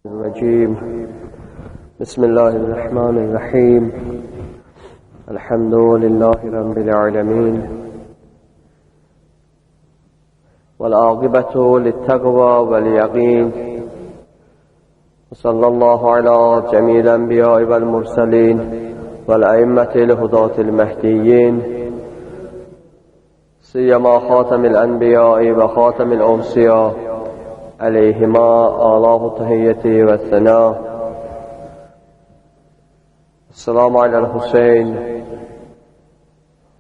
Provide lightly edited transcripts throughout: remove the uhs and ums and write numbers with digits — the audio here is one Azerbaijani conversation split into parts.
الرجيم. بسم الله الرحمن الرحيم. الحمد لله رب العالمين، والعاقبة للتقوى واليقين، وصلى الله على جميع الأنبياء والمرسلين والأئمة الهداة المهديين، سيما خاتم الأنبياء وخاتم الأوصياء عليهما آلاف التحية والثناء. السلام على الحسين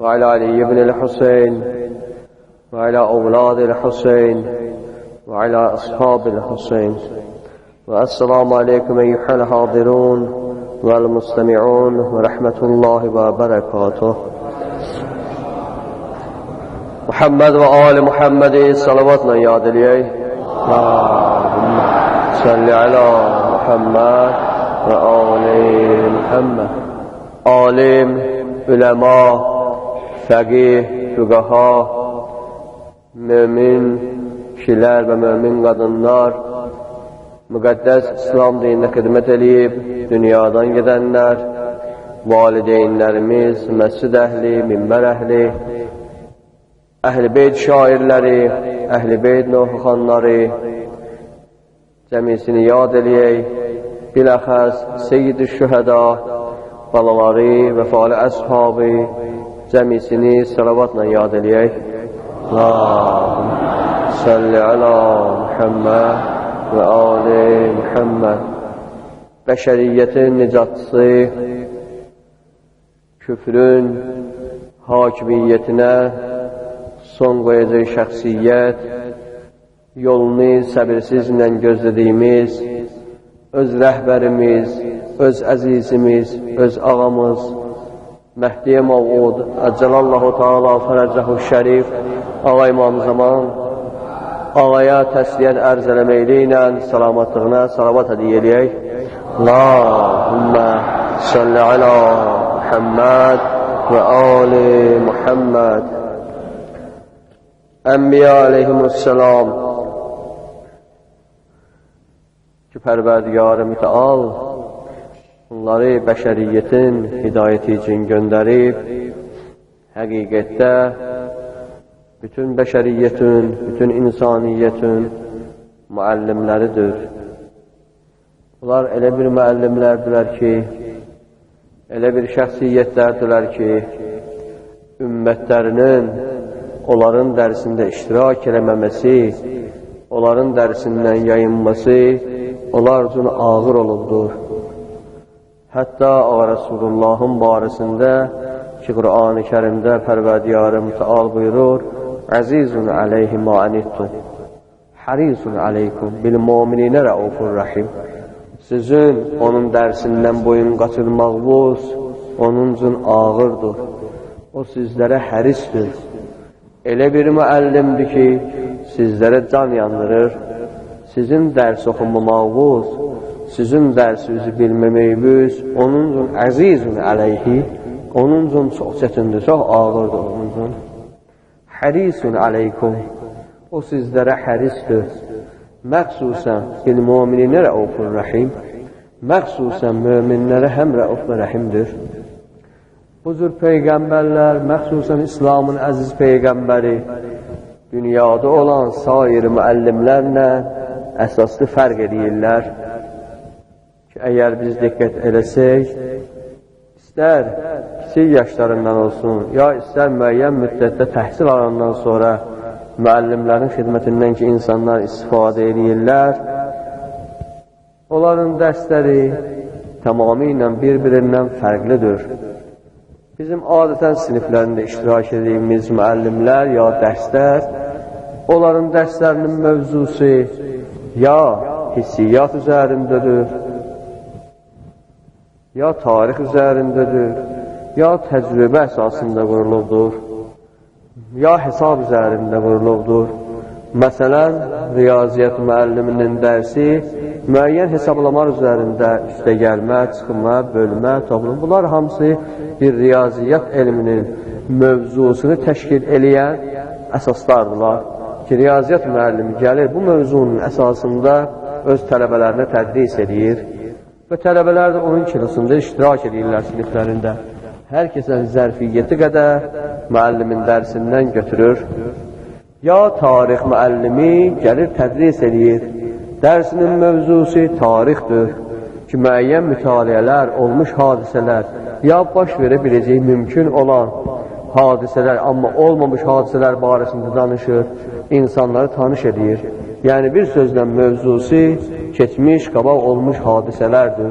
وعلى علي بن الحسين وعلى أولاد الحسين وعلى أصحاب الحسين. والسلام عليكم أيها الحاضرون والمستمعون ورحمة الله وبركاته. Muhammed və ali Muhammedi salavatla yad eləyək. Allahümme salli ala Muhammed və ali Muhammed. Alim, üləma, fəqih, füqaha, mömin kişilər və mömin qadınlar, müqəddəs İslam dininə xidmət eləyib, dünyadan gedənlər, valideynlərimiz, məscid əhli, minbər əhli, Əhl-i Beyt şairləri, Əhl-i Beyt novxanları, cəmisini yad eləyək, biləxəs Seyyid-i Şühəda, balaları, vəfalı əshabı, cəmisini salavatla yad eləyək. Allahümme salli ala Muhammed və ali Muhammed. Bəşəriyyətin nicatçısı, küfrün hakimiyyətinə son qoyacaq şəxsiyyət, yolunu səbirsizlə gözlədiyimiz, öz rəhbərimiz, öz əzizimiz, öz ağamız, Məhdiyə Mavud, Əcəlallahu Teala fərəcəhu şərif, Ağa İmam Zaman, ağaya təsliyyət ərz eləməklə ilə salamatlığına salavat hədiyyə eləyək. Allahümme salli ala Muhammed və ali Muhammed. Ənbiya aleyhimussalam ki, Pərverdigar-ı Müteal onları bəşəriyyətin hidayəti üçün göndərib, həqiqətdə bütün bəşəriyyətin, bütün insaniyyətin müəllimləridir. Bunlar elə bir müəllimlərdilər ki, elə bir şəxsiyyətlərdilər ki, ümmətlərinin onların dərsində iştirak eləməməsi, onların dərsindən yayınması onlar üçün ağır olubdur. Hətta Ağa Rəsulullahın barəsində ki, Qur'an-ı Kərimdə Pərverdigar-ı Müteal buyurur, Əzizun aleyhi ma anittum, harisun aleykum, bil mu'mininə rəufur rəhim. Sizin onun dərsindən boyun qaçırmağınız onun üçün ağırdır. O sizlərə hərisdir. Elə bir müəllimdir ki, sizlərə can yandırır. Sizin dərs oxumamağınız, sizin dərsinizi bilməməyiniz onun üçün əzizun əleyhi, onun üçün çox çətindir, çox ağırdır onun üçün. Hərisun aleykum, o sizlərə hərisdir. Məxsusən bil müminинə rəufur rəhim, məxsusən möminlərə həm rəuf və rəhimdir. Bu cür peyğəmbərlər, məxsusən İslamın əziz peyğəmbəri, dünyada olan sair müəllimlərlə əsaslı fərq edirlər ki, əgər biz diqqət eləsək, istər kiçik yaşlarından olsun, ya istər müəyyən müddətdə təhsil alandan sonra müəllimlərin xidmətindən ki, insanlar istifadə edirlər, onların dərsləri tamamilə bir-birindən fərqlidir. Bizim adətən siniflərində iştirak etdiyimiz müəllimlər ya dərslər, onların dərslərinin mövzusu ya hissiyyat üzərindədir, ya tarix üzərindədir, ya təcrübə əsasında qurulubdur, ya hesab üzərində qurulubdur. Məsələn, riyaziyyat müəlliminin dərsi müəyyən hesablamalar üzərində üstə gəlmə, çıxma, bölmə, toplum, bunlar hamısı bir riyaziyyat elminin mövzusunu təşkil eləyən əsaslardılar. Ki, riyaziyyat müəllimi gəlir bu mövzunun əsasında öz tələbələrinə tədris edir və tələbələr də onun kilosunda iştirak edirlər siniflərində. Hər kəsin zərfiyyəti qədər müəllimin dərsindən götürür. Ya tarix müəllimi gəlir tədris edir. Dərsinin mövzusu tarixdir ki, müəyyən mütaliələr, olmuş hadisələr, ya baş verə biləcəyi mümkün olan hadisələr, amma olmamış hadisələr barəsində danışır, insanları tanış edir. Yəni, bir sözlə mövzusu keçmiş, qabaq olmuş hadisələrdir.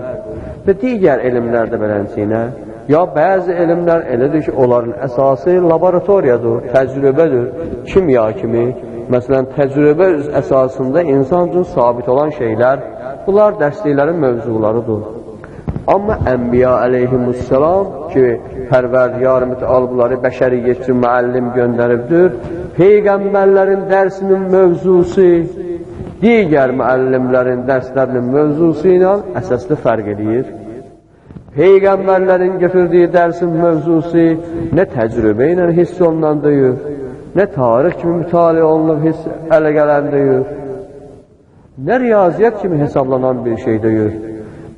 Və digər elmlər də beləncə, ya bəzi elmlər elədir ki, onların əsası laboratoriyadır, təcrübədir, kimya kimi. Məsələn, təcrübə əsasında insan üçün sabit olan şeylər, bunlar dərsliklərin mövzularıdır. Amma Ənbiya əleyhimussalam ki, Pərverdigar mütəal bunları bəşəriyyət üçün müəllim göndəribdir, peyğəmbərlərin dərsinin mövzusu digər müəllimlərin dərslərinin mövzusu ilə əsaslı fərq edir. Peyğəmbərlərin götürdüyü dərsin mövzusu nə təcrübə ilə hiss olunan deyil, nə tarix kimi mütaliə olunub hiss ələ gələn deyil, nə riyaziyyat kimi hesablanan bir şey deyil.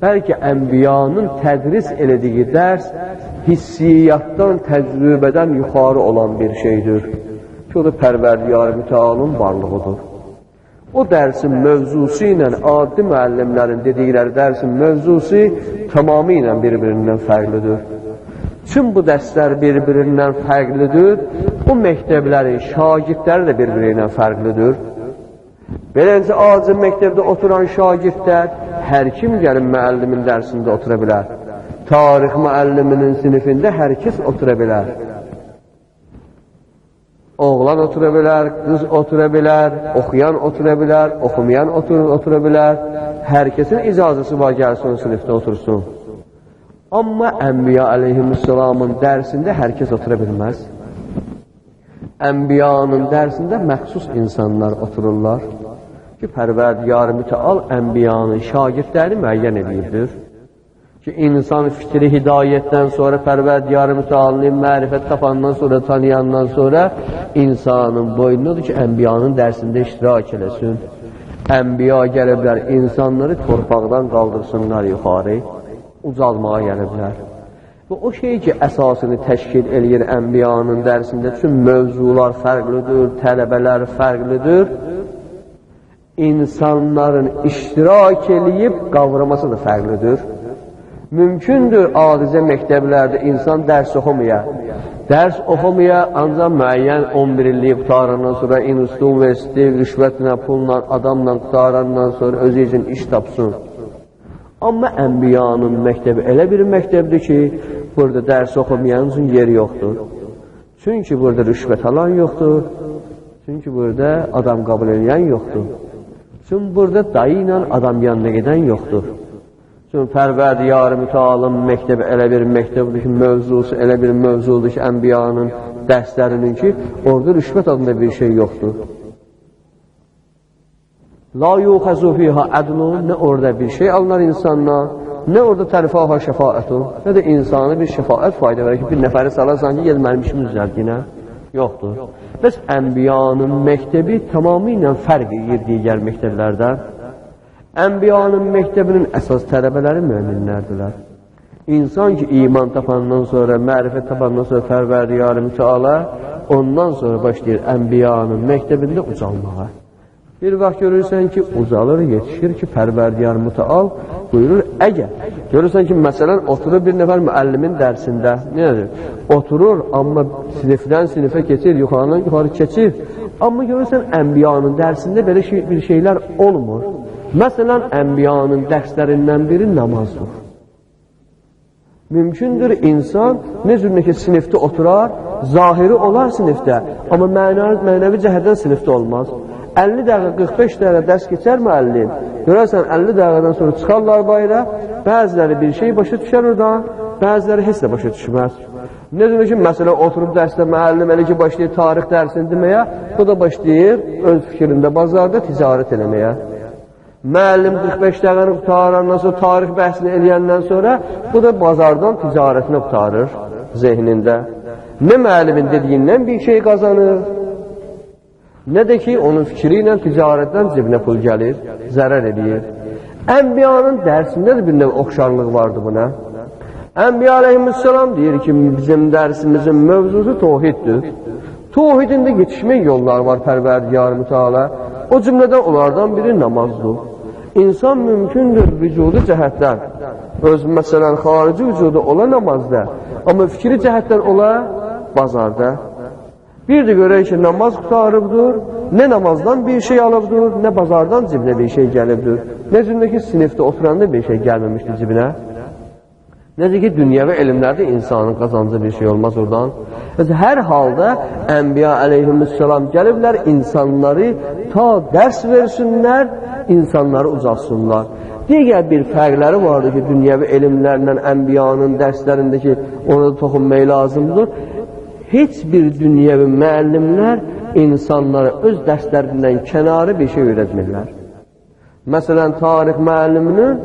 Bəlkə ənbiyanın tədris elədiyi dərs hissiyyatdan, təcrübədən yuxarı olan bir şeydir. Ki, o da Pərverdigar-ı Mütealın varlığıdır. O dərsin mövzusu ilə adi müəllimlərin dedikləri dərsin mövzusu tamamilə bir-birindən fərqlidir. Tüm bu dərslər bir-birindən fərqlidir, bu məktəblərin şagirdləri də bir-birindən fərqlidir. Beləcə, adi məktəbdə oturan şagirdlər hər kim gəlin müəllimin dərsində otura bilər. Tarix müəlliminin sinifində hər kəs otura bilər. Oğlan otura bilər, qız otura bilər, oxuyan otura bilər, oxumayan otura bilər. Hər kəsin icazəsi var, gəlsin sinifdə otursun. Amma Ənbiya əleyhissalamın dərsində hər kəs otura bilməz. Ənbiyanın dərsində məxsus insanlar otururlar ki, Pərverdigar-ı Müteal Ənbiyanın şagirdlərini müəyyən edibdir. Ki, insan fikri hidayətdən sonra, Pərverdigar-ı Mütealını mərifət tapandan sonra, tanıyandan sonra insanın boynudur ki, Ənbiyanın dərsində iştirak eləsin. Ənbiya gəliblər, insanları torpaqdan qaldırsınlar yuxarı, ucalmağa gəliblər. Və o şey ki, əsasını təşkil eləyir Ənbiyanın dərsində, çünki mövzular fərqlidir, tələbələr fərqlidir, insanların iştirak eləyib qavraması da fərqlidir. Mümkündür adicə məktəblərdə insan dərs oxumaya. Dərs oxumaya ancaq müəyyən 11 illik qurtarandan sonra, institut, universitet, rüşvətlə, pulla, adamla qurtarandan sonra özü üçün iş tapsın. Amma Ənbiyanın məktəbi elə bir məktəbdir ki, burada dərs oxumayan üçün yeri yoxdur. Çünki burada rüşvət alan yoxdur. Çünki burada adam qəbul edən yoxdur. Çünki burada dayı ilə adam yanına gedən yoxdur. Çünki Pərverdigar-ı Mütealın məktəbi elə bir məktəbdir ki, mövzusu elə bir mövzudur ki, Ənbiyanın dərslərinin ki, orada rüşvət adında bir şey yoxdur. La yuxəzu fiha ədlun, nə orada bir şey alınar insandan, nə orada tərfaha şəfaətun, nə də insanı bir şəfaət fayda verir ki, bir nəfəri salarsan ki, gel mənim işimi düzəlt yenə. Yoxdur. Bəs Ənbiyanın məktəbi tamamilə fərq edir digər məktəblərdən. Ənbiyanın məktəbinin əsas tələbələri möminlərdilər. İnsan ki, iman tapandan sonra, mərifət tapandan sonra Pərverdigar-ı Müteala, ondan sonra başlayır Ənbiyanın məktəbində ucalmağa. Bir vaxt görürsən ki, ucalır, yetişir ki, Pərverdigar Müteal buyurur, əgər görürsən ki, məsələn, oturur bir nəfər müəllimin dərsində, nədir? Oturur, amma sinifdən sinifə keçir, yuxarıdan yuxarı keçir. Amma görürsən, Ənbiyanın dərsində belə bir şeylər olmur. Məsələn, Ənbiyanın dərslərindən biri namazdır. Mümkündür insan nə cür ki, sinifdə oturar, zahiri olar sinifdə, amma mənəvi cəhətdən sinifdə olmaz. 50 dəqiqə, 45 dəqiqə dərs keçər müəllim. Görərsən 50 dəqiqədən sonra çıxarlar bayıra, bəziləri bir şey başa düşər oradan, bəziləri heç də başa düşməz. Nə demək ki, məsələn, oturub dərsdə müəllim elə ki, başlayır tarix dərsini deməyə, bu da başlayır öz fikrində bazarda ticarət eləməyə. Müəllim 45 dəqiqəni qurtarandan sonra, tarix bəhsini eləyəndən sonra, bu da bazardan ticarətini qurtarır zehnində. Nə müəllimin dediyindən bir şey qazanır, nə də ki, onun fikri ilə ticarətdən cibinə pul gəlir. zərər eləyir. Ənbiyanın dərsində də bir növ oxşarlıq vardı buna. Ənbiya aleyhisselam deyir ki, bizim dərsimizin mövzusu tohiddir. Tohidin də yetişmək yolları var Pərverdigar-ı Müteala. O cümlədən onlardan biri namazdır. İnsan mümkündür vücudu cəhətdən, öz məsələn xarici vücudu ola namazda, amma fikri cəhətdən ola bazarda. Bir də görək ki, namaz qurtarıbdır, nə namazdan bir şey alıbdır, nə bazardan cibinə bir şey gəlibdir. Nə cümlə ki, sinifdə oturanda bir şey gəlməmişdi cibinə. Necə ki, dünyəvi elmlərdə insanın qazancı bir şey olmaz oradan. Hər halda Ənbiya əleyhissalam gəliblər, insanları ta dərs versinlər, insanları ucalsınlar. Digər bir fərqləri vardır ki, dünyəvi elmlərlə Ənbiyanın dərslərindəki ona da toxunmaq lazımdır. Heç bir dünyəvi müəllimlər insanlara öz dərslərindən kənarı bir şey öyrətmirlər. Məsələn, tarix müəlliminin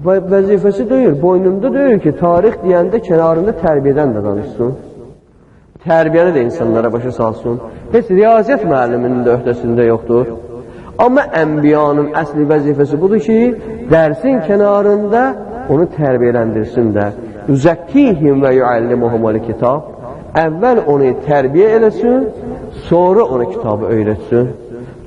vəzifəsi deyil, boynunda deyil ki, tarix deyəndə kənarında tərbiyədən də danışsın. Tərbiyəni də insanlara başa salsın. Heç riyaziyyat müəlliminin də öhdəsində yoxdur. Amma ənbiyanın əsli vəzifəsi budur ki, dərsin kənarında onu tərbiyələndirsin də. Yüzəkkihim və yuallimuhumul kitab. Əvvəl onu tərbiyə eləsin, sonra onu kitabı öyrətsin.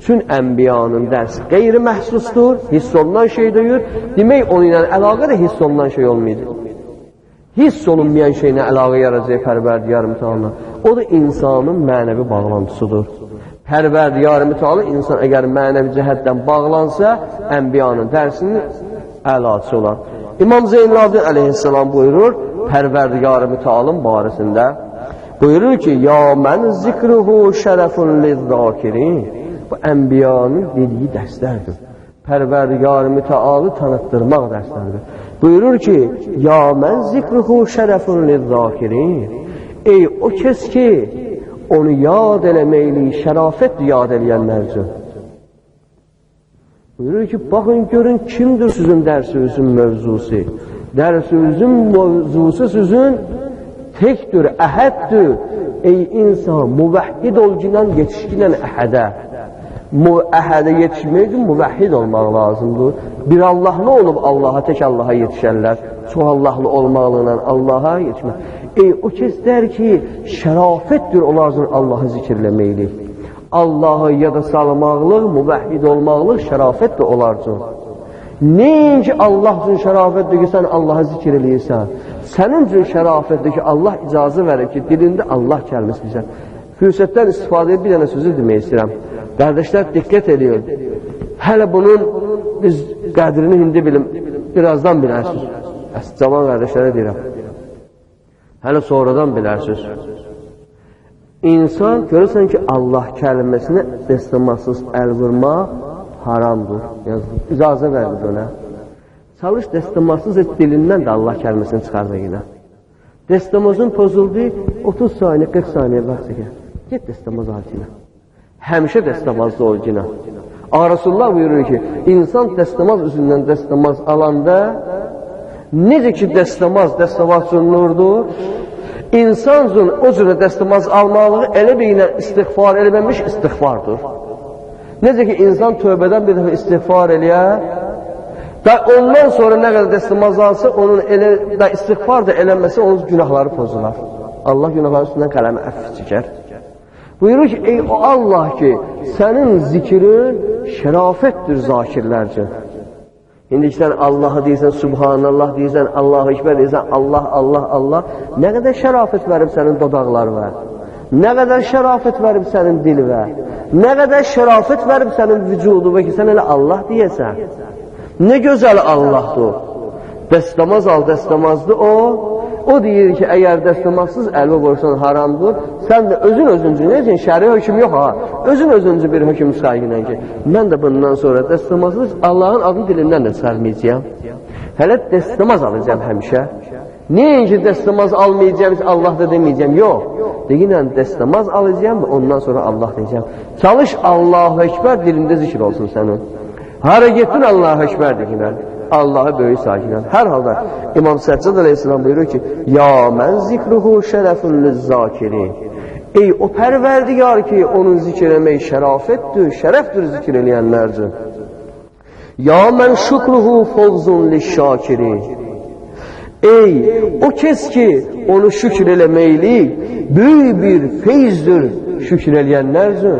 Çün ənbiyanın dərsi qeyri-məhsusdur, hiss olunan şey deyil. Demək, onunla əlaqə də hiss olunan şey olmayacaq. Hiss olunmayan şeylə əlaqə yaracaq Pərverdigar-ı Müteala. O da insanın mənəvi bağlantısıdır. Pərverdigar-ı Müteala insan əgər mənəvi cəhətdən bağlansa, ənbiyanın dərsinin əlaçı olar. İmam Zeynalabdin əleyhissalam buyurur, Pərverdigar-ı Mütealın barəsində buyurur ki, ya mən zikruhu şərəfun liz-zakirin. Bu ənbiyanın dediyi dərslərdir. Pərverdigar-ı Mütealı tanıtdırmaq dərslərdir. Buyurur ki, ya mən zikruhu şərəfun liz-zakirin. Ey o kəs ki, onu yad eləməkli, şərafət yad eləyənlər üçün. Buyurur ki, baxın görün kimdir sizin dərsinizin mövzusu. Dərsinizin mövzusu sizin tekdir, əhəddir. Ey insan, müvəhhid olginan yetişkinən əhədə. Əhədə yetişmək üçün müvəhhid olmaq lazımdır. Bir Allahlı olub Allaha, tək Allaha yetişərlər. Çox Allahlı olmaqla Allaha yetişmək. Ey o kəs der ki, şərafətdir onlar üçün Allahı zikirləməklik. Allahı yada salmaqlıq, müvəhhid olmaqlıq şərafətdir onlar üçün. Nəinki Allah üçün şərafətdir ki, sən Allahı zikr eləyirsən. Sənin üçün şərafətdir ki, Allah icazə verir ki, dilində Allah kəlməsi bilsən. Fürsətdən istifadə edib bir dənə sözü demək istəyirəm. Qardaşlar, diqqət eləyin. Hələ bunun biz qədrini indi bilim, birazdan bilərsiniz. Cavan qardaşlara deyirəm. Hələ sonradan bilərsiniz. İnsan görürsən ki, Allah kəlməsinə dəstəmazsız əl vurmaq haramdır. Yazılır. İcazə vermir ona. Çalış dəstəmazsız et dilindən də Allah kəlməsini çıxarma yenə. Dəstəmazın pozuldu, 30 saniyə, 40 saniyə vaxt çəkər. Get dəstəmaz al yenə. Həmişə dəstəmazda ol yenə. Rasulullah buyurur ki, insan dəstəmaz üzündən dəstəmaz alanda, necə ki dəstəmaz dəstəmaz üçün nurdur, İnsan üçün o cürə dəstəmaz almalığı elə bir ilə istiğfar eləməmiş istiğfardır. Necə ki insan tövbədən bir dəfə istiğfar eləyə, da ondan sonra nə qədər dəstəmaz alsa, onun elə da istiğfar da eləməsə, onun günahları pozular. Allah günahları üstündən qələmi əfv çəkər. Buyurur ki, ey o Allah ki, sənin zikrin şərafətdir zakirlər üçün. İndi ki, sən Allahı deyirsən, Subhanallah deyirsən, Allahu Ekber deyirsən, Allah, Allah, Allah. Nə qədər şərafət verib sənin dodaqlarına, nə qədər şərafət verib sənin dilinə, nə qədər şərafət verib sənin vücuduna ki, sən elə Allah deyəsən. Nə gözəl Allahdır. Dəstəmaz al, dəstəmazdır o. O deyir ki, əgər dəstəmazsız əlvə vursan haramdır, sən də özün özüncü, nə üçün şəri hökm yox ha, özün özüncü bir hökm çıxar ki, mən də bundan sonra dəstəmazsız Allahın adını dilindən də çıxarmayacağam. Hələ dəstəmaz alacağam həmişə. Nəinki dəstəmaz almayacağam, Allah da deməyəcəm, yox. Deyinən dəstəmaz alacağam və ondan sonra Allah deyəcəm. Çalış Allahu Ekber dilində zikr olsun sənin. Hara getdin Allahu Ekber deyinən. Allahı böyük sakinən. Hər halda İmam Səccad əleyhissalam buyurur ki, ya mən zikruhu şərəfun liz-zakirin. Ey o Pərverdigar ki, onun zikr eləmək şərafətdir, şərəfdir zikr eləyənlər üçün. Ya mən şükruhu fovzun lişşakirin. Ey, o kəs ki, onu şükür eləməklik böyük bir feyzdir şükür eləyənlər üçün.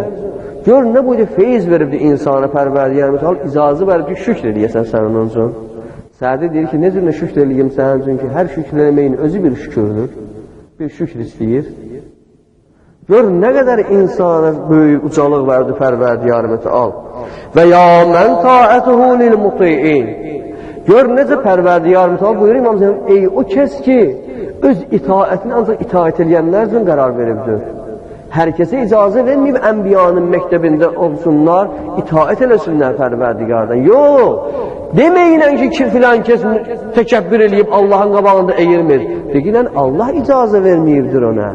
Gör, nə bu feyiz veribdir insana Pərverdigar Müteal, icazı verib ki, şükür eləyəsən sən onun üçün. Sədi deyir ki, necə nə şükür eləyim sənin üçün ki, hər şükür eləməyin özü bir şükürdür. Bir şükür istəyir. Gör, nə qədər insana böyük ucalıq verdi Pərverdigar Müteal. Və ya mən taətuhu lil muti'in. Gör, necə Pərverdigar Müteal buyurur İmam Zeynəb, ey o kəs ki, öz itaətini ancaq itaət eləyənlər üçün qərar veribdir. Hər kəsə icazə verməyib ənbiyanın məktəbində olsunlar, itaət eləsinlər Pərverdigardan. Yox, deməyinlə ki, filan kəs təkəbbür eləyib Allahın qabağında eğilmir. Deyinlə Allah icazə verməyibdir ona.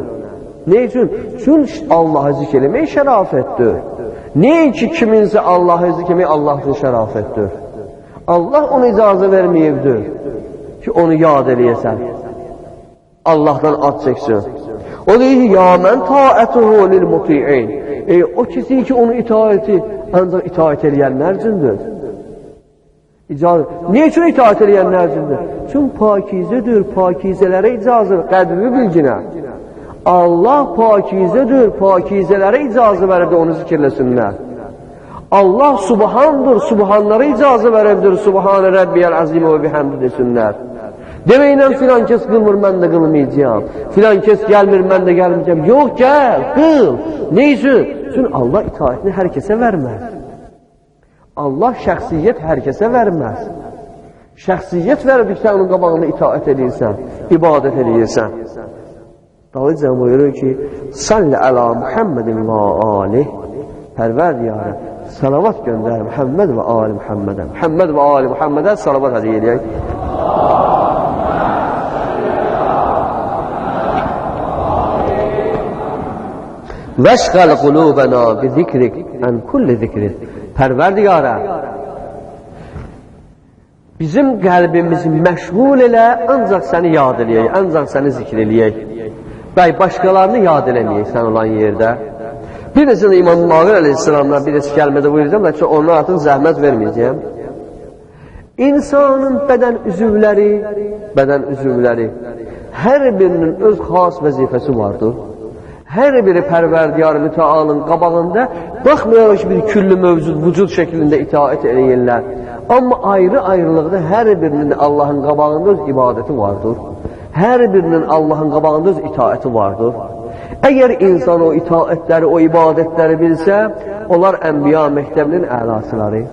Ne üçün? Çünki Allahı zikr eləmək şərafətdir. Nə ki, kiminsə Allahı zikr eləmək Allah üçün şərafətdir. Allah ona icazə verməyibdir ki, onu yad eləyəsən. Allahdan ad çəksin. O deyir ki, ya mən taətuhu lil muti'in. O kişi ki, onu itaəti ancaq itaət eləyənlər üçündür. İcazə. Niyə üçün itaət eləyənlər üçündür? Çünki pakizədir, pakizələrə icazə, qədrini bilginə. Allah pakizədir, pakizələrə icazə veribdir, onu zikirləsinlər. Allah subhandır, subhanlara icazə veribdir, Subhanə Rəbbiyəl əzim və bihəmdi desinlər. Deməklə filan kəs qılmır, mən də qılmayacağam. Filan kəs gəlmir, mən də gəlməyəcəm. Yox, gəl, qıl. Nə üçün? Çünki Allah itaətini hər kəsə verməz. Allah şəxsiyyət hər kəsə verməz. Şəxsiyyət verib ki, sən onun qabağında itaət edirsən, ibadət edirsən. Dalıca buyurur ki, Salli əla Muhammedin və alih. Pərverdigara, salavat göndər Muhammed və ali Muhammedə. Muhammed və ali Muhammedə salavat hədiyyə eləyək. Vəşqəl qulubana bi zikrik ən kulli zikrin. Pərverdigara, bizim qəlbimizi məşğul elə, ancaq səni yad eləyək, ancaq səni zikr eləyək. Bəy, başqalarını yad eləməyək sən olan yerdə. Bir neçə də İmam Baqir əleyhissalamdan bir neçə kəlmədə buyuracağım, lakin ona artıq zəhmət verməyəcəyəm. İnsanın bədən üzvləri, hər birinin öz xas vəzifəsi vardır. Hər biri Pərverdigar Mütealın qabağında baxmayaraq ki, bir küllü mövcud, vücud şəklində itaət eləyirlər. Amma ayrı-ayrılıqda hər birinin Allahın qabağında öz ibadəti vardır. Hər birinin Allahın qabağında öz itaəti vardır. Əgər insan o itaətləri, o ibadətləri bilsə, onlar Ənbiya məktəbinin əlaçıları.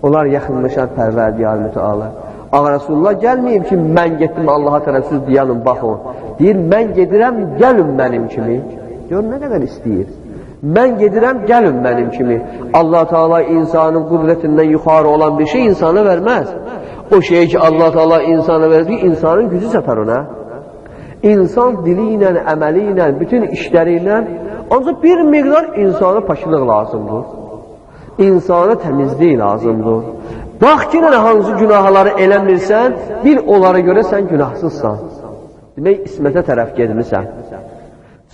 Onlar yaxınlaşar Pərverdigar Müteala. Ağa Rasulullah gəlməyib ki, mən getdim Allaha tərəf, siz dayanın, baxın. Deyir, mən gedirəm, gəlin mənim kimi. Gör, nə qədər istəyir. Mən gedirəm, gəlin mənim kimi. Allah Teala insanın qüdrətindən yuxarı olan bir şey insana verməz. O şeyi ki, Allah Teala insana verir ki, insanın gücü çatar ona. İnsan dili ilə, əməli ilə, bütün işləri ilə ancaq bir miqdar insana paşılıq lazımdır. İnsana təmizlik lazımdır. Bax ki, nə hansı günahları eləmirsən, bil onlara görə sən günahsızsan. Demək, ismətə tərəf gedmirsən.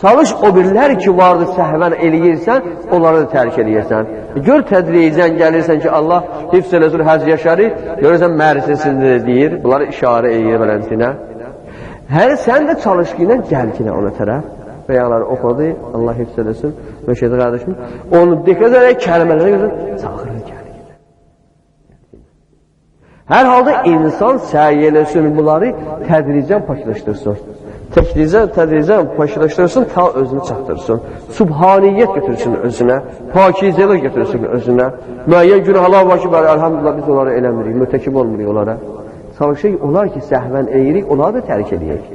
Çalış o birlər ki, vardı səhvən eləyirsən, onları da tərk eləyirsən. Gör, tədricən gəlirsən ki, Allah hifz eləsin, həz yaşarı, görürsən, mərsinsindir deyir, bunları işarə eləyir beləsinə. Hər sən də çalış ki, gəl ki, ona tərəf. Bəyanları oxudu, Allah hifz eləsin, Məşədi qardaşım. Onu diqqət edərək kəlmələrə görə çağırır, gəlir. Hər halda insan səy eləsin, bunları tədricən paklaşdırsın. Tədricən paklaşdırsın, ta özünü çatdırsın. Subhaniyyət götürsün özünə, pakizəlik götürsün özünə. Müəyyən günahlar var ki, bəli, əlhamdülillah biz onları eləmirik, mürtəkib olmuruq onlara. Çalışırıq, onlar ki, səhvən eləyirik, onları da tərk eləyək.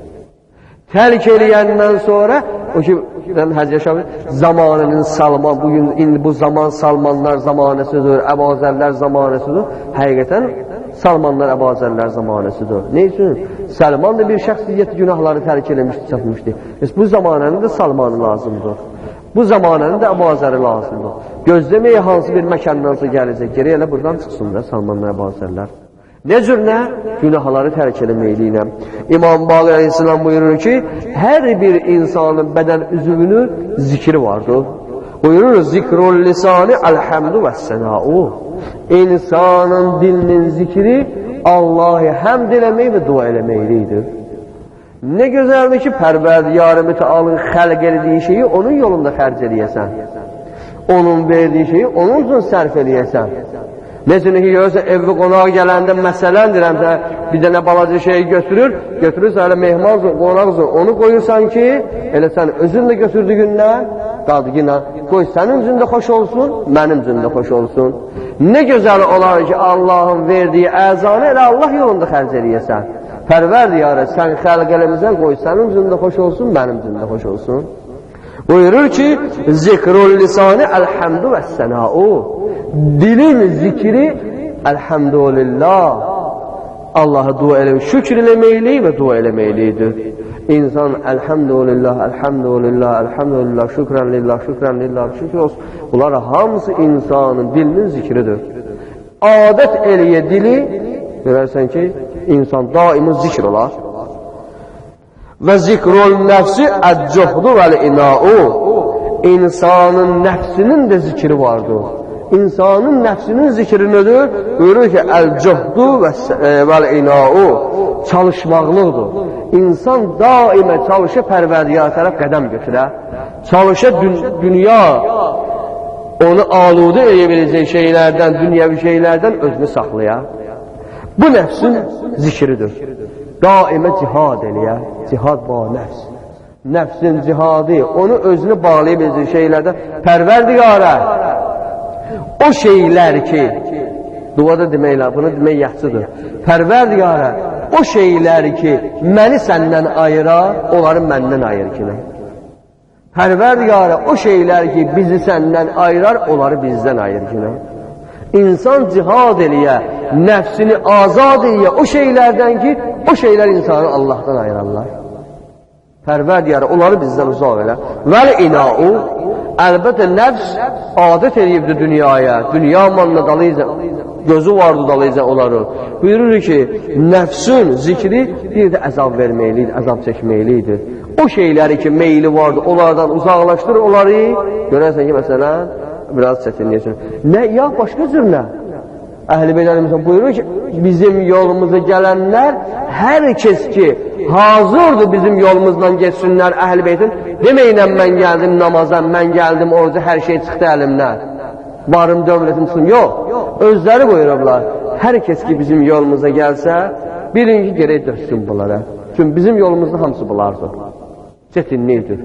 Tərk eləyəndən sonra, o ki, Həzrət Şabi, zamanının Salman, bugün indi bu zaman Salmanlar zamanəsidir, Əbazərlər zamanəsidir. Həqiqətən Salmanlar, Əbazərlər zamanəsidir. Ne üçün? Salman da bir şəxsiyyət günahları tərk eləmişdi, çatmışdı. Heç bu zamanənin də Salmanı lazımdır. Bu zamanənin də Əbazəri lazımdır. Gözləməyə hansı bir məkandansa gələcək, geri elə buradan çıxsın da Salmanlar, Əbazərlər. Ne cür nə? Günahları tərk eləməklə. İmam Baqir əleyhissalam buyurur ki, hər bir insanın bədən üzvünün zikri vardır. Buyurur, zikrul lisani əlhəmdu və sənau. İnsanın dilinin zikri Allahı həmd eləmək və dua eləməklidir. Nə gözəldir ki, Pərverdigar-ı Mütealın xəlq elədiyi şeyi onun yolunda xərc eləyəsən. Onun verdiyi şeyi onun üçün sərf eləyəsən. Necə ki, görürsən, evli qonaq gələndə məsələn deyirəm sənə, bir dənə balaca şey götürür, götürürsən elə mehman üçün, qonaq üçün, onu qoyursan ki, elə sən özün də götürdüyündən, qadqina, qoy sənin üçün də xoş olsun, mənim üçün də xoş olsun. Nə gözəl olar ki, Allahın verdiyi əzanı elə Allah yolunda xərc eləyəsən. Pərverdigarə, sən xəlq eləmisən, qoy sənin üçün də xoş olsun, mənim üçün də xoş olsun. Buyurur ki, zikrul lisani əlhəmdu və sənau. Dilin zikri əlhəmdülillah. Allah'a dua eləmək, şükür eləməkli və dua eləməklidir. İnsan əlhəmdülillah, əlhəmdülillah, əlhəmdülillah, şükrən lillah, şükrən lillah, şükür olsun. Bunlar hamısı insanın dilinin zikridir. Adət eləyə dili, görərsən ki, insan daimi zikr olar. Və zikrul nəfsi əd-cuhdu vəl-inau. İnsanın nəfsinin də zikri vardır. İnsanın nəfsinin zikri nədir? Buyurur ki, əl-cuhdu vəl-inau. Çalışmaqlıqdır. İnsan daimə çalışa Pərverdigara tərəf qədəm götürə. Çalışa dünya onu aludə edə biləcək şeylərdən, dünyəvi şeylərdən özünü saxlaya. Bu nəfsin zikridir. Daimə cihad eləyə, cihad ba nəfs. Nəfsin cihadı, onu özünü bağlaya biləcək şeylərdən Pərverdigara, o şeylər ki, duada deməklə, bunu demək yaxşıdır. Pərverdigara, o şeylər ki, məni səndən ayırar, onları məndən ayır ki. Pərverdigara, o şeylər ki, bizi səndən ayırar, onları bizdən ayır ki. İnsan cihad eləyə, nəfsini azad eləyə o şeylərdən ki, o şeylər insanı Allahdan ayırarlar. Pərverdigara, onları bizdən uzaq elə. Vəl inau, əlbəttə nəfs adət eləyibdir dünyaya, dünya malına dalayca, gözü vardı dalayca onları. Buyurur ki, nəfsün zikri bir də əzab verməklidir, əzab çəkməklidir. O şeyləri ki, meyli vardı, onlardan uzaqlaşdır onları, görərsən ki, məsələn, biraz çətinliyəsən. Nə, ya başqa cür nə? Əhl-i Beyt buyurur ki, bizim yolumuza gələnlər, hər kəs ki, hazırdır bizim yolumuzdan geçsinlər Əhl-i Beytin, deməklə mən gəldim namaza, mən gəldim oruca, hər şey çıxdı əlimdən. Varım, dövlətim çıxım. Yox, özləri buyurublar. Hər kəs ki, bizim yolumuza gəlsə, bilin ki, gerək döşsün bunlara. Çünki bizim yolumuzda hamısı bunlardır. Çətinlikdir.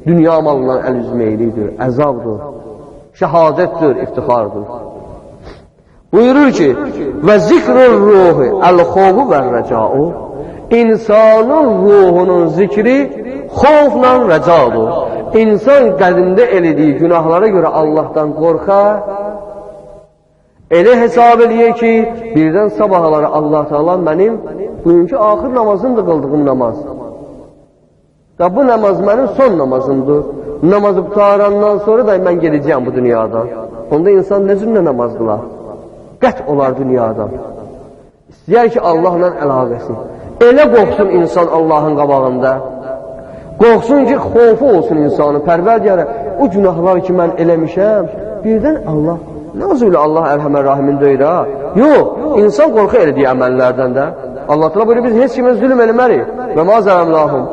Dünya malından əl üzməklidir, əzabdır, şəhadətdir, iftixardır. Buyurur ki, və zikrul ruhu əl-xovu və rəcau. İnsanın ruhunun zikri xovla rəcadır. İnsan qədimdə elədiyi günahlara görə Allahdan qorxa, elə hesab eləyir ki, birdən sabahları Allah Teala mənim bugünkü axır namazımdır qıldığım namaz. Və bu namaz mənim son namazımdır. Namazı qurtarandan sonra da mən gedəcəyəm bu dünyadan. Onda insan nə cürlə namaz qılar? Qət olar dünyadan. İstəyər ki, Allahla əlaqəsi. Elə qorxsun insan Allahın qabağında. Qorxsun ki, xofu olsun insanın. Pərverdigara, o günahlar ki, mən eləmişəm, birdən Allah, nəuzubillah, Allah ərhəmər rahimin deyir ha. Yox, insan qorxu elədiyi əməllərdən də. Allah Teala buyurur, biz heç kimə zülm eləmərik. Və ma zələmnahum.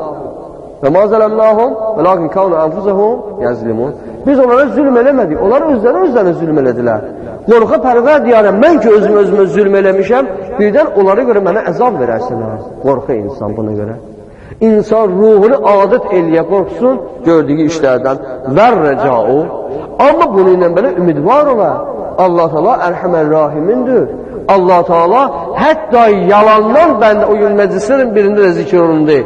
Və ma zələmnahum və lakin kanu enfusehum yazlimun. Biz onlara zülm eləmədik. Onlar özləri zülm elədilər. Qorxa Pərverdigara, mən ki özüm özümə zülm eləmişəm, birdən onlara görə mənə əzab verərsən. Qorxa insan buna görə. İnsan ruhunu adət eləyə qorxsun gördüyü işlərdən. Vər rəcau. Amma bununla belə ümidvar ola. Allah Teala Ərhəmər Rahimindir. Allah Teala hətta yalandan bəndə o gün məclislərin birində də zikr olundu.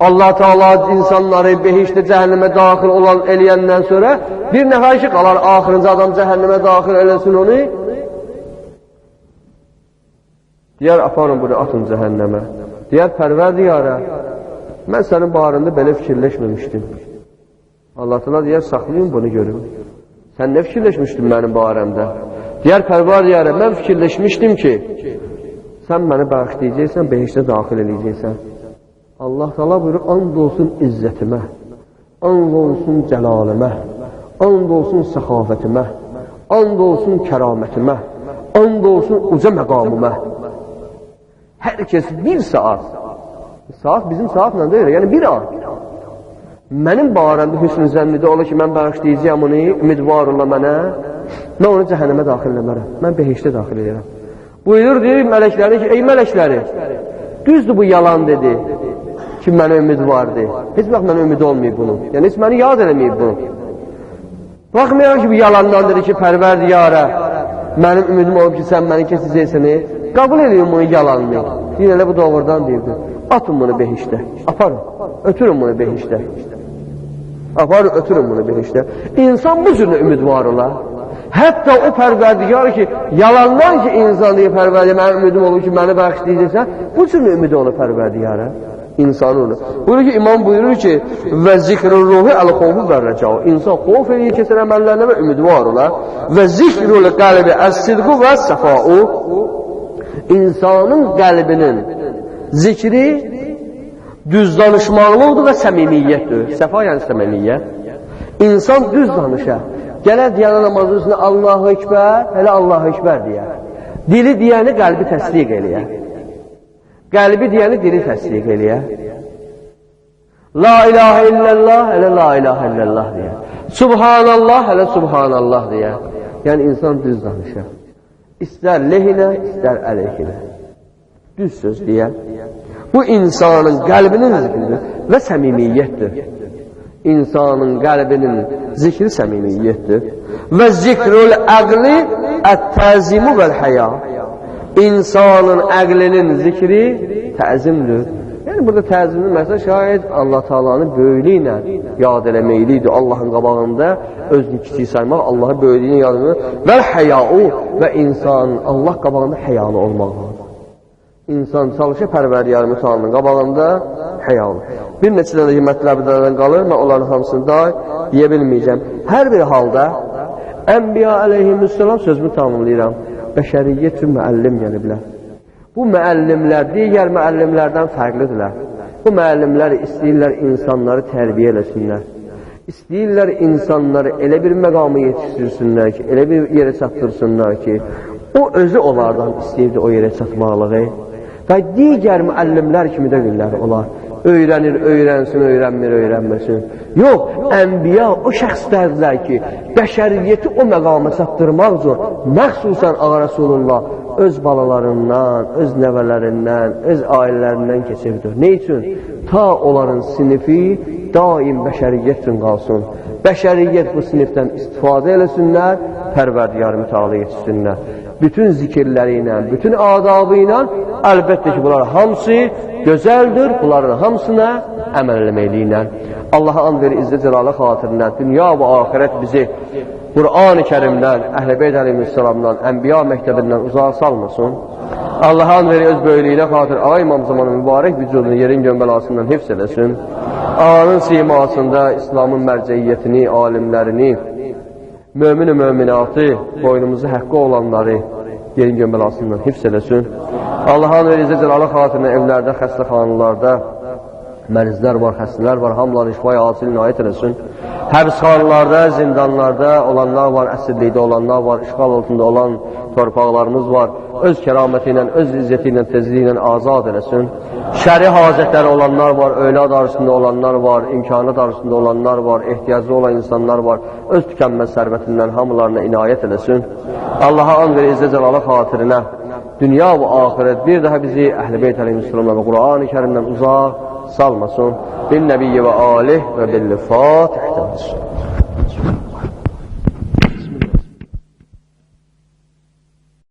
Allah Teala insanları behişdə cəhənnəmə daxil olan eləyəndən sonra bir nəfər ki qalar axırıncı adam cəhənnəmə daxil eləsin onu. Deyər aparın bunu atın cəhənnəmə. Deyər Pərverdigara, mən sənin barında belə fikirləşməmişdim. Allah Teala deyər saxlayın bunu görüm. Sən nə fikirləşmişdin mənim barəmdə? Deyər Pərverdigara, mən fikirləşmişdim ki, sən məni bağışlayacaqsan, behişdə daxil eləyəcəksən. Allah Teala buyurur, and olsun izzətimə, And olsun cəlalimə, and olsun səxavətimə, and olsun kəramətimə, and olsun uca məqamıma. Hər kəs bir saat, saat bizim saatla deyil, yəni bir an. Mənim barəmdə hüsn-ü zənnide ola ki, mən bağışlayacağam onu, ümidvar ola mənə, mən onu cəhənnəmə daxil eləmərəm, mən behişdə daxil edirəm. Buyurur, deyir mələkləri ki, ey mələkləri, düzdür bu yalan dedi ki, mənə ümid vardı. Heç vaxt mənə ümid olmayıb bunu. Yəni, heç məni yad eləməyib bunu. Baxmayaraq ki, bu yalandan dedi ki, pərverdigara, mənim ümidim olub ki, sən məni keçəcəksən, qəbul eləyin bunu yalanını. Deyir, elə bu doğrudan deyirdi. Atın bunu behişdə, aparın, ötürün bunu behişdə. Aparın, ötürün bunu behişdə. İnsan bu cür ümidvar olar. Hətta o pərverdigar ki, yalandan ki, insan deyir, pərverdigar, mənim ümidim olur ki, məni bağışlayacaqsan, bu cür ümidi olur pərverdigara. İnsanı onu. Buyurur ki, imam buyurur ki, və zikrul ruhu əl-xovfu və rəcau. İnsan xovf eləyir keçən əməllərinə və ümidvar olar. Və zikrul qəlbi əs-sidqu və səfau. İnsanın qəlbinin zikri düz danışmaqlıqdır və səmimiyyətdir. Səfa yəni səmimiyyət. İnsan düz danışar. Gələr deyənə namazın üstünə Allahu Ekber, elə Allahu Ekber deyər. Dili deyəni qəlbi təsdiq eləyər. Qəlbi deyəni dili təsdiq eləyər. La ilahe illallah, elə la ilahe illallah deyər. Subhanallah, elə subhanallah deyər. Yəni insan düz danışar. İstər lehinə, istər əleyhinə. Düz söz deyər. Bu insanın qəlbinin zikridir və səmimiyyətdir. İnsanın qəlbinin zikri səmimiyyətdir. Və zikrul əqli ət-təzimu vəl-həya. İnsanın əqlinin zikri təzimdir. Yəni burada təzimin məsələ şayət Allah Taala'nın böyüklüyü ilə yad eləməklidir. Allahın qabağında özünü kiçik saymaq, Allahı böyüklüyünü yad eləmək və həyau və insanın Allah qabağında həyalı olmağı. İnsan çalışır Pərverdigar Mütəalının qabağında həyalı. Bir neçə dənə ki mətləblərdən qalır, mən onların hamısını da deyə bilməyəcəm. Hər bir halda Ənbiya əleyhissalam sözümü tamamlayıram. Bəşəriyyət üçün müəllim gəliblər. Bu müəllimlər digər müəllimlərdən fərqlidirlər. Bu müəllimlər istəyirlər insanları tərbiyə eləsinlər. İstəyirlər insanları elə bir məqama yetişdirsinlər ki, elə bir yerə çatdırsınlar ki, o özü onlardan istəyirdi o yerə çatmaqlığı. Və digər müəllimlər kimi də deyirlər onlar. Öyrənir, öyrənsin, öyrənmir, öyrənməsin. Yox, ənbiya o şəxslərdirlər ki, bəşəriyyəti o məqama çatdırmaq üçün, məxsusən Ağa Rəsulullah öz balalarından, öz nəvələrindən, öz ailələrindən keçirdir. Ne üçün? Ta onların sinifi daim bəşəriyyət üçün qalsın. Bəşəriyyət bu sinifdən istifadə eləsinlər, Pərverdigar Mütəala yetişsinlər. Bütün zikirləri ilə, bütün adabı ilə, əlbəttə ki, bunlar hamısı gözəldir, bunların hamısına əməl eləməklə. Allaha and verir İzzət Cəlalı xatirinə, dünya və axirət bizi Qur'an-ı Kərimdən, Əhl-i Beyt əleyhissalamdan, Ənbiya məktəbindən uzağa salmasın. Allaha and verir öz böyüklüyünə xatir, Ağa İmam zamanı mübarək vücudunu yerin gön bəlasından hifz eləsin. Ağanın simasında İslamın mərcəiyyətini, alimlərini, mömin-ü möminatı, boynumuzu həqqı olanları yerin gön bəlasından hifz eləsin. Allahın verir İzzət Cəlalı xatirinə evlərdə, xəstəxanalarda mərizlər var, xəstələr var, hamılarını şifaya acil inayət eləsin. Həbsxanalarda, zindanlarda olanlar var, əsirlikdə olanlar var, işğal altında olan torpaqlarımız var. Öz kəraməti ilə, öz izzəti ilə, tezliyi ilə azad eləsin. Şəri hacətləri olanlar var, övlad arasında olanlar var, imkanat arasında olanlar var, ehtiyaclı olan insanlar var. Öz tükənməz sərvətindən hamılarına inayət eləsin. Allaha and verir İzzət Cəlalı xatirinə, dünya və axirət bir daha bizi Əhl-i Beyt əleyhissalamla və Qur'an-ı Kərimdən uzaq salmasın. Bin Nəbiyyi və alih və bil Fatih.